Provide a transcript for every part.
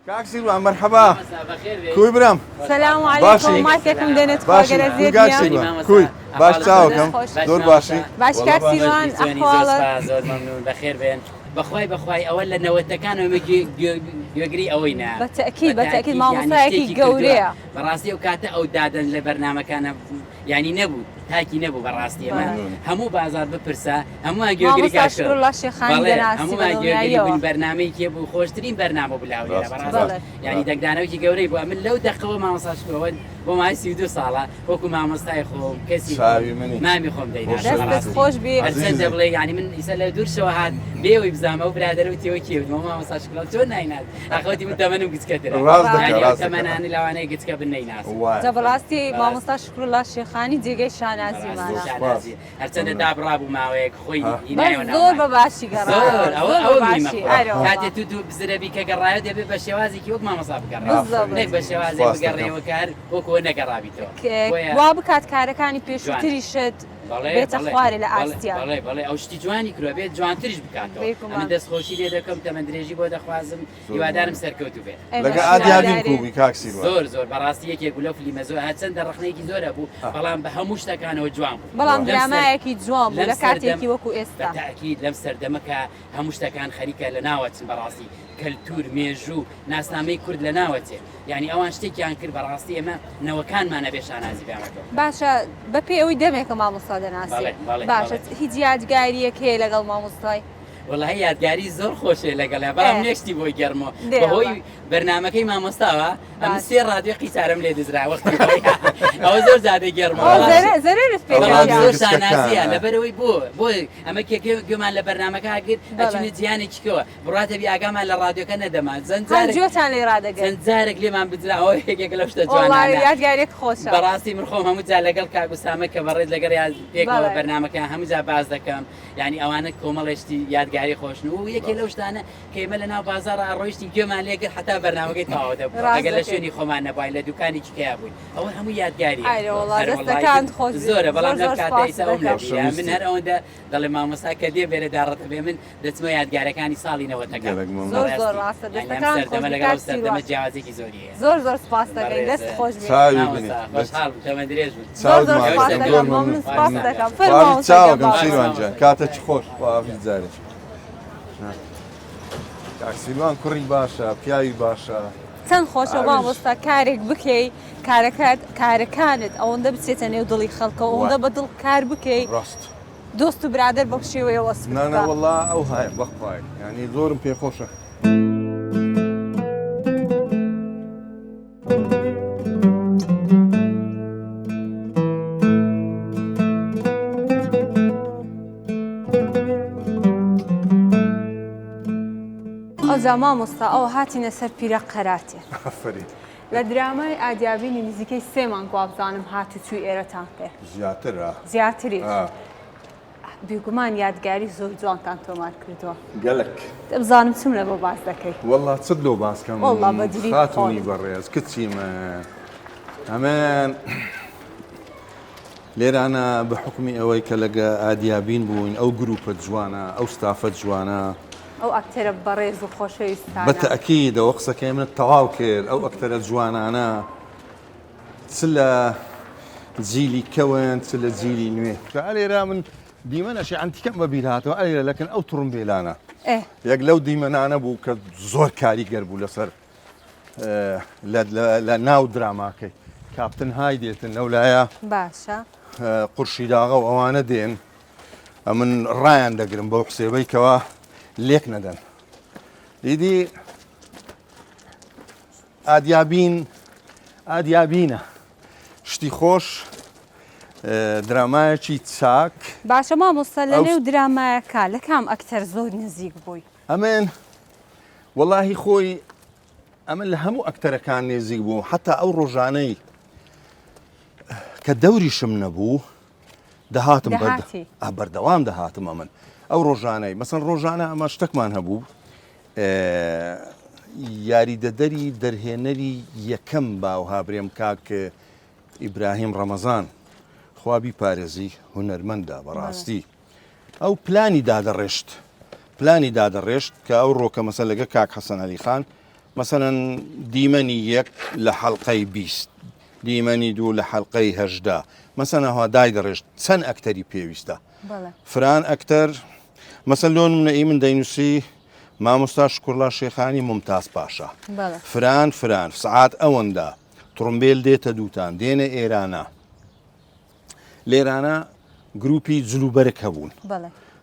کاک سیروان مەرحەبا کوی برام سلام علیکم مایکێکم دێنێت باشی کوی کاک سیروان کوی باش چاوەکەم زۆر باشی باش کاک سیروان ئەحواڵت زۆر مەمنون بەخێر بێن بەخوای بەخوای ئەوە لە نەوەتەکانەوە گوێگری ئەوەی نا بە تەئکید بە تەئکید مامۆستایەکی گەورەیە بەڕاستی ئەو کاتە ئەو دادەن لە بەرنامەکانە یانی نەبوو تاکی نەبوو بەڕاستی ئەمە هەموو بازار بپرسە هەمووان گوێگری مامۆستا شکراللە شێخانی دەناسی هەموومان گوێگری بووین بەرنامەی کێ بوو خۆشترین بەرنامە بوو لاولێرە بەڕاستی یانی دەنگدانەوەکی گەورەی بوو ئەمن لەو دەقەوە مامۆستا شکرەوە بۆ ماوەی 32 ساڵە وەکو مامۆستای خۆم کەسی خۆم مامی خۆم دەیناسم دەستت خۆش بێ هەرچەندە بڵێ یانی من ئیسە لە دوورشەوە هات بێوەی بزانم ئەو برادەرە وتیەوە کێ وتم مامۆستا شکراللە چۆن نایناس ئاخەوتی من تەمەنم گچکەترە ڕاست دەکا یانی ئەو ڕاست دەکا تەمەنانەی لەوانەیە گچکە بن نەیناسم جا بەڕاستی مامۆستا شکراللە شێخانی جێگەی شانازیمانە. بەڕاستی شانازی هەرچەندە دابڕابوو ماوەیەک خۆی بەس هینایەوە زۆر ناومان بە باشی گەڕایەوە زۆر ئەوە زۆر بە ئەوە مهمە باشی خۆ ئەرێ وەڵا کاتێ تو دوو بزرەبی کە گەڕایەوە دەبێ بە شێوازێکی وەک مامۆستا بگەڕێ بالضبط نەک بە شێوازێک سپاس دەکەم. بگەڕێەوە کە هەر وەکو ئەوە نەگەڕابیتەوە بۆیە وا بکات کارەکانی جوانە پێشووتریشت بەڵێ بێتە بەڵێ خوارێ لە بەڵێ ئاستیان بەڵێ بەڵێ ئەو شتی جوانی کردوە بێت جوانتریش بکاتەوە ئەمن بێگومان دەست خۆشی لێ دەکەم تەمەن درێژی بۆ دەخوازم زۆر هیوادارم مەمنون. سەرکەوتوو بێت. ئێمەش لەگە ئادیابین هیوادارین. کوبی کاک سیروان. زۆر زۆر بەڕاستی یەکێک بوو لەو فلیمە زۆر هەرچەندە ڕەخنەیەکی زۆر هەبوو بەڵام بە هەموو شتەکانەوە جوان بوو بەڵام لەم سەر درامایەکی جوان بوو لەم لە سەردەم کاتێکی وەکو بە ئێستا. تەئکید لەم سەردەمە کە هەموو شتەکان خەریکە لەناوەچن بەڕاستی کەلتور مێژوو ناسنامەی کورد لەناوەچێ یانی ئەوان شتێکیان کرد بەڕاستی ئێمە نەوەکانمان ئەبێ شانازی پێیان بکەن. باشە بەپێی ئەوەی دەمێکە مامۆستا دەناسی بەڵێ بەڵێ باشە بەڵێ. هیچ یادگاریەک هەیە لەگەڵ مامۆستای؟ وەڵاهی یادگاری زۆر خۆشێ لەگەڵیا بەڵام ئێ. نێشتی بۆی گەرمۆ دێ بەهۆی وەڵا. بەرنامەکەی مامۆستاوە ئەمن باش. سێ ڕادیۆی قیسارم لێ دزرا وەختی خۆی ئەوە زۆر زادەی گەرمۆ ئەوە بەڵام زەرەر زەرەرت پێ ئەوە بەڵام گەیشت. زۆر گچکەکانە. شانازیە لەبەرەوەی بۆ بۆ ئەمە کێ کێ گوێمان لە بەرنامەکە ئەگرت بەڵێ. ئەچوینە جیهانێکی کەوە بڕواتە بی ئاگامان لە ڕادیۆکە نەدەما چەند هەر جارێک گوێتان لێی ڕادەگرت. چەند جارێک لێمان بدرا ئەوە یەکێکە لەو شتە وەڵا جوانانە یادگاریەک خۆشە. بەڕاستی من خۆم هەموو جار لەگەڵ کاک ئوسامە کە بەڕێز لەگەڵیان پێکەوە بەڵێ. بەرنامەکەیان هەموو جار باس دەکەم یانی ئەوانە کۆمەڵێ شتی یادگاری خۆشن و یەکێ لەو شتانە کە ئێمە لە ناو بازاڕ ئەڕۆیشتین گوێمان لێ گرت حەتا بەرنامەکەی تەواو دەبوو ڕاست ئەگەر لە دەکەی. شوێنی خۆمان نەبووین لە دوکانێکی کەیا بووین ئەوە هەموو یادگاریە ئەرێ وەڵا هەر وەڵای دەستەکانت خۆش بێ زۆرە بەڵام زۆر لەم زۆر کاتە سپاست ئیسا ئەوم دەکەم. لەبیرە من خۆشەویستی. هەر ئەوەندە دەڵێم مامۆستا کە دێ بێرە داڕەتە بێ من دەچمە یادگارەکانی ساڵی نەوەتەکان. گەلەک مەمنون. زۆر زۆر بەڕاستی ڕاستە یانی ئەم دەستەکانت خۆش سەردەمە بێ لەگەڵ کاک ئەو سەردەمە سیروان. جیاوازیەکی زۆری هەیە. زۆر زۆر سپاست دەکەین بەڕێز دەست خۆش بێ. چاوی بنێ. مامۆستا خۆشحاڵ بووم تەمەن درێژ بن. زۆر چاوت زۆر ماچ سپاست دەکەم دەکەم زۆر مەمنون مەمنون. سپاست مەمنون. دەکەم فەرموو خواحافیز مامۆستا گیان چاوەکەم باوەڕ. سیروان گیان کاتە چ خۆش خواحافیز جارێ. کاک سیروان کوڕی باشە پیاوی باشە. چەند خۆشە ئاویش. مامۆستا کارێک بکەی کارەکەت کارەکانت ئەوەندە بچێتە نێو دڵی خەڵکەوە ئەوەندە بە دڵ کار بکەی ڕاست. دۆست و برادەر بەو شێوەیە وەسفت نانا بکا. وەڵا ئەو هایە بەخوای یانی زۆرم پێ خۆشە. ئەوجا مامۆستا ئەوە هاتینە سەر پیرە قەراتێ. ئافەرین. لە درامای ئادیابینی نزیکەی سێ مانگ وابزانم هاتوچوی ئێرەتان کرد. زیاتر ئا. زیاتریش. ئا. بێگومان یادگاری زۆر جوانتان تۆمار کردووە. گەلەک. دەبزانم چم لە بۆ باس دەکەی. وەڵا چت لۆ باس کەم وەڵا بە دلی خاتونی خۆت. بەڕێز کچی من ئەمن لێرانە بە حوکمی ئەوەی کە لەگە ئادیابین بووین ئەو گروپە جوانە ئەو ستافە جوانە. ئەو ئەکتەرە بەڕێز و خۆشەویستانە. بە تەئکیدەوە قسەکەی منت تەواو کرد ئەو ئەکتەرە جوانانە چ لە جیلی کەون چ لە جیلی نوێ. ئەلێرە من دیمەنەشی عەنتیکەم بە بیر هاتەوە ئەلێرە لەکن ئەو تڕومبێلانە یەک لەو دیمەنانە بوو کە زۆر کاریگەر بوو لەسەر لە ناو دراماکەی کاپتن های دێتن لەو لایە باشە قورشی داغە و ئەوانە دێن ئەمن ڕایان دەگرم بەو حسێبەی کەوا لێک نەدەن ئیدی ئادیابین ئادیابینە شتی خۆش درامایەکی چاک باشە مامۆستا لە نێو درامایەکە لە کام ئەکتەر زۆر نزیک بووی؟ ئەمن وەڵاهی خۆی ئەمن لە هەموو ئەکتەرەکان نێزیک بووم حتا ئەو ڕۆژانەی کە دەوریشم نەبوو دەهاتم بەردەوام دەهاتم ئەمن ئەو ڕۆژانەی مەسەن ڕۆژانە ئەمە شتێکمان هەبوو یاریدەدەری دەرهێنەری یەکەم باو هابرێم کاک ئیبراهیم ڕەمەزان خوابی پارێزی هونەرمەندە بەڕاستی ئەو پلانی دادەڕێشت پلانی دادەڕێشت کە ئەو ڕۆکە مەسەن لەگە کاک حەسەن عەلی خان. مەسەلەن دیمەنی یەک لە حەڵقەی 20 دیمەنی دوو لە حەڵقەی 18 مەسەلەن ئەوها دایدەڕێژت چەند ئەکتەری پێویستە فران ئەکتەر مەسەن لۆ نمونە ئی من دەینوسی مامۆستا شکورڵا شێخانی مومتاز پاشا فران فران سعات ئەوەندە تڕمبێل دێتە دووتان دێنە ئێرانە لێرانە گروپی جلوبەرگ هەبوون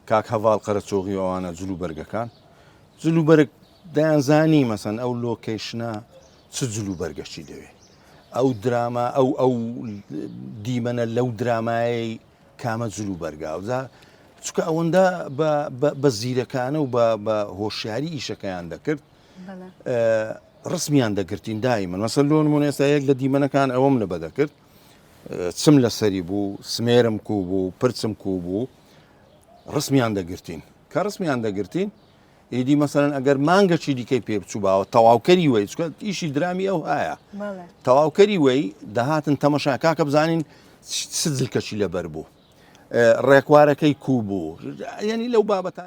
کاک هەڤاڵ قەرەچۆغی ئەوانە جلوبەرگەکان جلوبەرگ دەیانزانی مەسەن ئەو لۆکەیشنە چ جلوبەرگەشی دەوێ ئەو دراما ئەو ئەو دیمەنە لەو درامایەی کامە جلوبەرگە ئەوجا چونکە ئەوەندە بە زیرەکانە و بە هۆشیاری ئیشەکەیان دەکرد ڕسمیان دەگرتین دایمن مەسەر لۆ نمونە ئێستا یەک لە دیمەنەکان ئەوەم لە بە دەکرد چم لەسەری بوو سمێرم کو بوو پرچم کو بوو ڕسمیان دەگرتین کە ڕسمیان دەگرتین ئیدی مەسەلەن ئەگەر مانگەکی دیکەی پێ بچووباوە تەواوکەری وەی چونکە ئیشی درامی ئەو هایە تەواوکەری وەی دەهاتن تەمەشا کاکە بزانین چ جلکەشی لەبەر بوو ڕێکوارەکەی کوو بوو یعنی لەو بابەتانە.